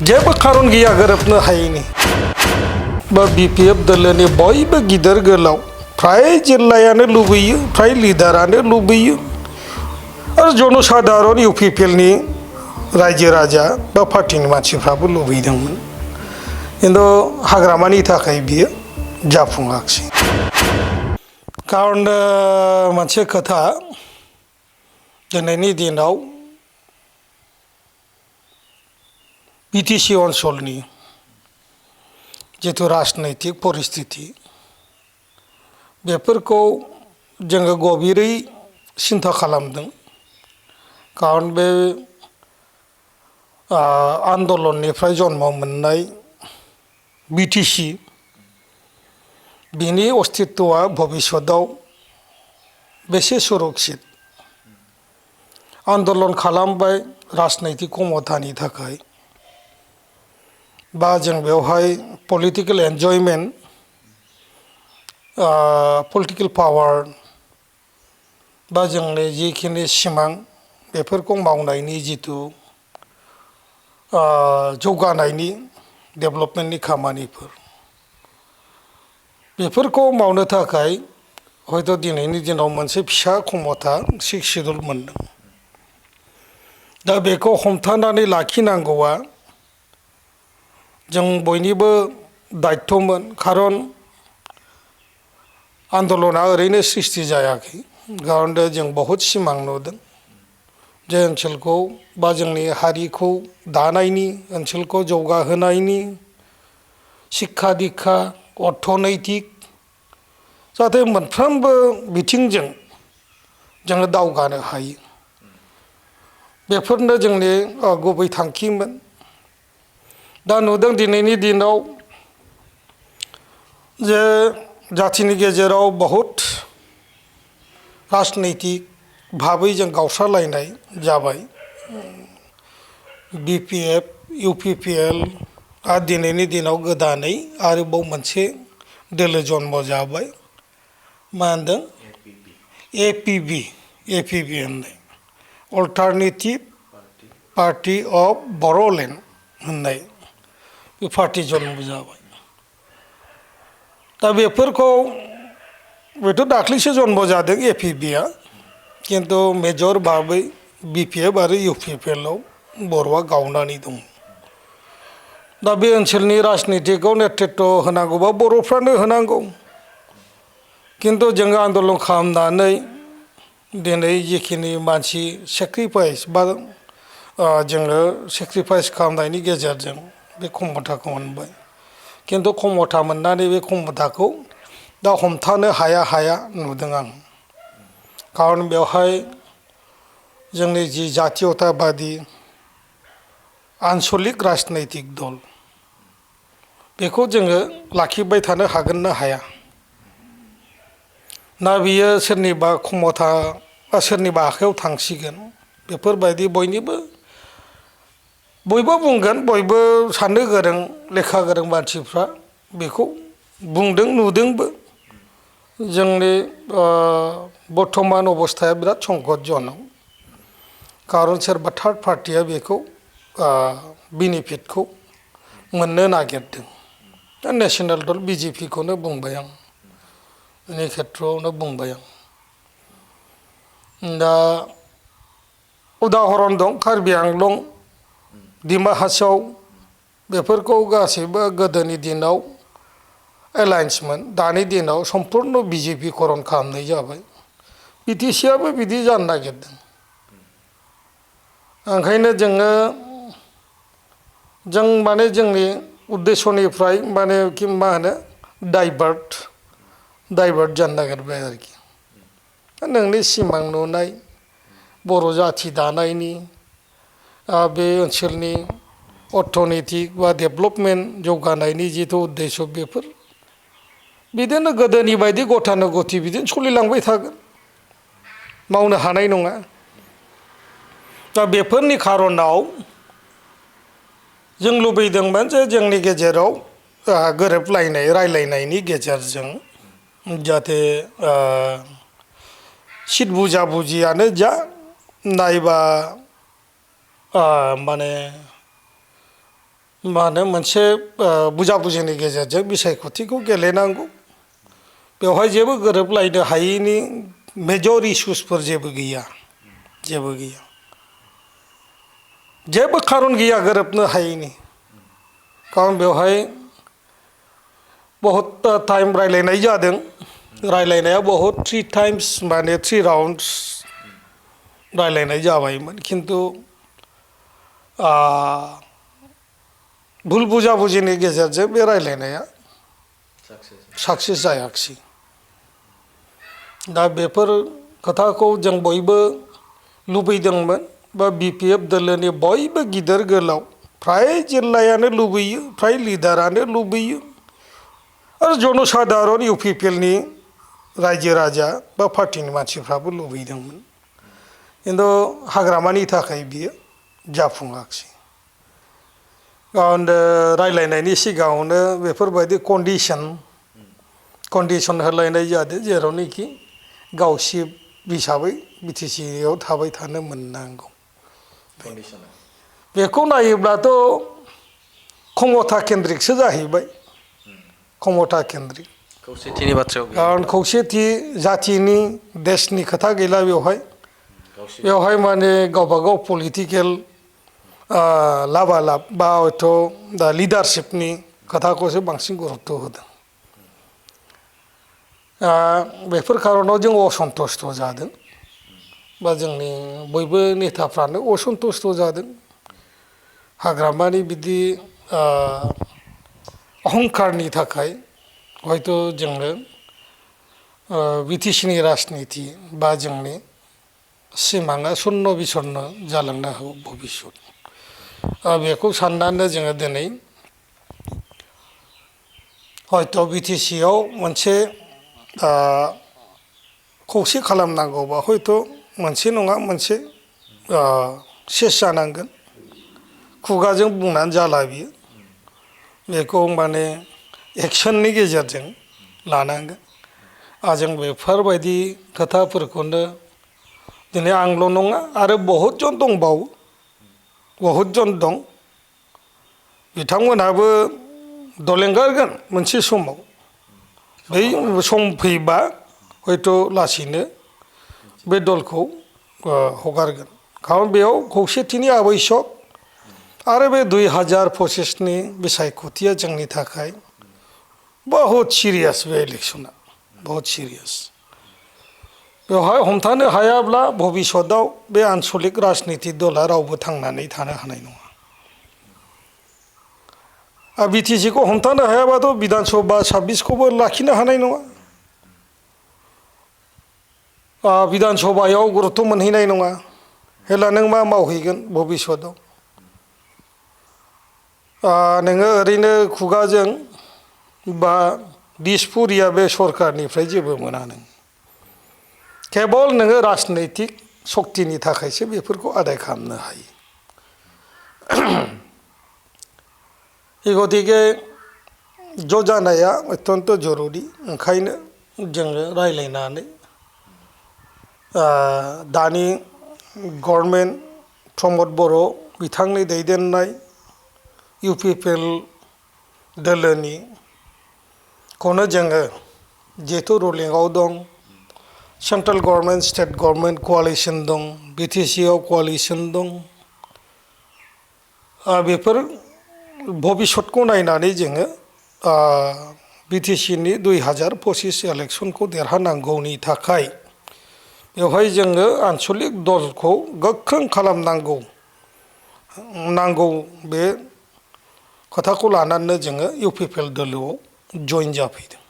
जेबो खारन गैया गोरोबनो हायैनि बा बिपिएफ दोलोनि बयबो गिदिर गोलाव फ्राय जिल्लायानो लुबैयो फ्राय लिडारानो लुबैयो आरो जनसाधारन इउपिपिएलनि रायजो राजा बा पार्टिनि मानसिफ्राबो लुबैदोंमोन खिन्थु हाग्रामानि थाखाय बियो जाफुङाखिसै खारन मोनसे खोथा दिनैनि दिनाव बिटिसि ओनसोलनि जिथु राजनैतिक परिस्थिति बेफोरखौ जोङो गभीरै सिन्था खालामदों खारन बे आन्दलननिफ्राय जन्म मोननाय बिटिसि बिनि अस्तित्वआ भबिष्यतआव बेसे सुरक्षित आन्दलन खालामबाय राजनैतिक क्षमतानि थाखाय बा जों बेवहाय पलिटिकल एन्जयमेन्ट पलिटिकल पावार बा जोंनि जिखिनि सिमां बेफोरखौ मावनायनि जिथु जौगानायनि डेभेलपमेन्टनि खामानिफोर बेफोरखौ मावनो थाखाय हयथ' दिनैनि दिनाव मोनसे फिसा क्षमता सिक्स सिडुल मोनदों दा बेखौ हमथानानै लाखिनांगौआ जों बयनिबो दायित्वमोन खारन आन्दलना ओरैनो सृष्टि जायाखै खारन जों बहुद सिमां नुदों जे ओनसोलखौ बा जोंनि हारिखौ दानायनि ओनसोलखौ जौगाहोनायनि शिक्षा दीक्षा अर्थनैतिक जाहाथे मोनफ्रोमबो बिथिंजों जोङो दावगानो हायो बेफोरनो जोंनि गुबै थांखिमोन दा नुदों दिनैनि दिनाव जे जाथिनि गेजेराव बहुत राजनैतिक भाबै जों गावस्रालायनाय जाबाय बिपिएफ इउपिपिएल आरो दिनैनि दिनाव गोदानै आरोबाव मोनसे दोलो जन्म जाबाय मा होनदों एपिबि होननाय अल्टारनेटिभ पार्टि अफ बर'लेण्ड होननाय बे पार्टि जन्म जाबाय दा बेफोरखौ बेथ' दाख्लैसो जन्म जादों एपिबिआ खिन्थु मेजर भाबै बिपिएफ आरो इउपिपिएलआव बर'आ गावनानै दं दा बे ओनसोलनि राजनितिकआव नेतृत्व होनांगौबा बर'फ्रानो होनांगौ खिन्थु जोङो आन्दलन खालामनानै दिनै जिखिनि मानसि सेक्रिफाइस बा जोङो सेक्रिफाइस खालामनायनि गेजेरजों बे क्षमताखौ मोनबाय खिन्थु क्षमता मोननानै बे क्षमताखौ दा हमथानो हाया नुदों आं खारन बेवहाय जोंनि जि जातीयताबादि आन्सलिक राजनैतिक दल बेखौ जोङो लाखिबाय थानो हागोन ना हाया ना बियो सोरनिबा क्षमता बा सोरनिबा आखायाव थांसिगोन बेफोरबायदि बयबो बुंगोन बयबो साननो गोरों लेखा गोरों मानसिफ्रा बेखौ बुंदों नुदोंबो जोंनि बर्थमान अबस्थाया बिराद संकटजनक खारन सोरबा थार्ड पार्टिया बेखौ बेनिफिटखौ मोननो नागिरदों दा नेशनेल दल बिजेपिखौनो बुंबाय आं बेनि खेथ्रआवनो बुंबाय आं दा उदाहरन दं कार्बि आंलं डिमा हासाव बेफोरखौ गासैबो गोदोनि दिनाव एलायन्समोन दानि दिनाव सम्पुर्ण बिजेपि करन खालामनाय जाबाय बिटिसिआबो बिदि जानो नागिरदों ओंखायनो जों माने जोंनि उद्देश्यनिफ्राय माने मा होनो डाइभार्ट जानो नागिरबाय आरोखि नोंनि सिमां नुनाय बर' जाथि दानायनि बे ओनसोलनि अर्थनैतिक बा डेभेलपमेन्ट जौगानायनि जिथु उद्देश्य बेफोर बिदिनो गोदोनि बायदि गतानुगति बिदिनो सोलिलांबाय थागोन मावनो हानाय नङा दा बेफोरनि खारनाव जों लुबैदोंमोन जे जोंनि गेजेराव गोरोबलायनाय रायलायनायनि गेजेरजों जाहाथे सिट बुजियानो जा नायबा माने मानो मोनसे बुजाबुजिनि गेजेरजों बिसायख'थिखौ गेलेनांगौ बेवहाय जेबो गोरोबलायनो हायैनि मेजर इस्युसफोर जेबो गैया जेबो खारन गैया गोरोबनो हायैनि खारन बेवहाय बहुत टाइम रायलायनाय जादों रायलायनाया बहुत 3 times माने 3 राउन्ड्स रायलायनाय जाबायमोन खिन्थु भुल बुजाबुजिनि गेजेरजों बे रायलायनाया साक्सेस जायाखिसै दा बेफोर खोथाखौ जों बयबो लुबैदोंमोन बा बिपिएफ दोलोनि बयबो गिदिर गोलाव फ्राय जिल्लायानो लुबैयो फ्राय लिडारानो लुबैयो आरो जनसाधारन इउपिपिएलनि रायजो राजा बा पार्टिनि मानसिफ्राबो लुबैदोंमोन खिन्थु हाग्रामानि थाखाय बियो जाफुङाखिसै रायलायनायनि सिगाङावनो बेफोरबायदि कन्डिसन होलायनाय जादों जेरावनोखि गावसिब हिसाबै बिटिसिआव थाबाय थानो मोननांगौ बेखौ नायोब्लाथ' क्षमता केन्द्रिकसो जाहैबाय क्षमता केन्द्रिक खौसेथिनि बाथ्रायाव खारन खौसेथि जाथिनि देशनि खोथा गैला बेवहाय माने गावबागाव पलिटिकेल लाबालाब बा हयथ' दा लिडारशिपनि खोथाखौसो बांसिन गुरुत्त होदों बेफोर खारनाव जों असन्तुष्ट जादों बा जोंनि बयबो नेताफ्रानो असन्तुष्ट जादों हाग्रामानि बिदि अहंकारनि थाखाय हयथ' जोङो बिटिसिनि राजनिति बा जोंनि सिमाङा सन्न बिसन्न जालांनो हागौ भबिष्यत बेखौ साननानै जोङो दिनै हयथ' बिटिसिआव मोनसे खौसे खालामनांगौबा हयथ' मोनसे नङा मोनसे सेस जानांगोन खुगाजों बुंनानै जाला बियो बेखौ माने एक्सननि गेजेरजों लानांगोन जों बेफोरबायदि खोथाफोरखौनो दिनै आंल' नङा आरो बहुद जन दंबावो बहुद जन दं बिथांमोनहाबो दल एंगारगोन मोनसे समाव बै सम फैबा हयथ' लासैनो बे दलखौ हगारगोन खारन बेयाव खौसेथिनि आबयसक आरो बे 2025नि बिसायख'थिया जोंनि थाखाय बहुत सिरियास बे इलेक्सना बहुत सिरियास बेवहाय हमथानो हायाब्ला भबिष्यतआव बे आन्सलिक राजनिति दला रावबो थांनानै थानो हानाय नङा बिटिसिखौ हमथानो हायाबाथ' बिधान सभा 26खौबो लाखिनो हानाय नङा बिधान सभायाव गुरुत्त मोनहैनाय नङा हेला नों मा मावहैगोन भबिष्यतआव नोङो ओरैनो खुगाजों बा दिसपुरिया बे सरकारनिफ्राय जेबो मोना नों केबल नोङो राजनैतिक सक्तिनि थाखायसो बेफोरखौ आदाय खालामनो हायो गतिके ज' जानाया अत्यन्त जरुरि ओंखायनो जोङो रायलायनानै दानि गभर्नमेन्ट प्रमद बर' बिथांनि दैदेननाय इउपिपिएल दोलोनि खौनो जोङो जिहेतु रुलिंआव दं सेन्ट्रेल गभर्नमेन्ट स्टेट गभर्नमेन्ट क'आलिसन दं बिटिसिआव क'आलिसन दं बेफोर भबिष्यतखौ नायनानै जोङो बिटिसिनि 2025 इलेक्सनखौ देरहानांगौनि थाखाय बेवहाय जोङो आन्सलिक दलखौ गोख्रों खालामनांगौ बे खोथाखौ लानानै जोङो इउपिपिएल दोलोआव जइन जाफैदों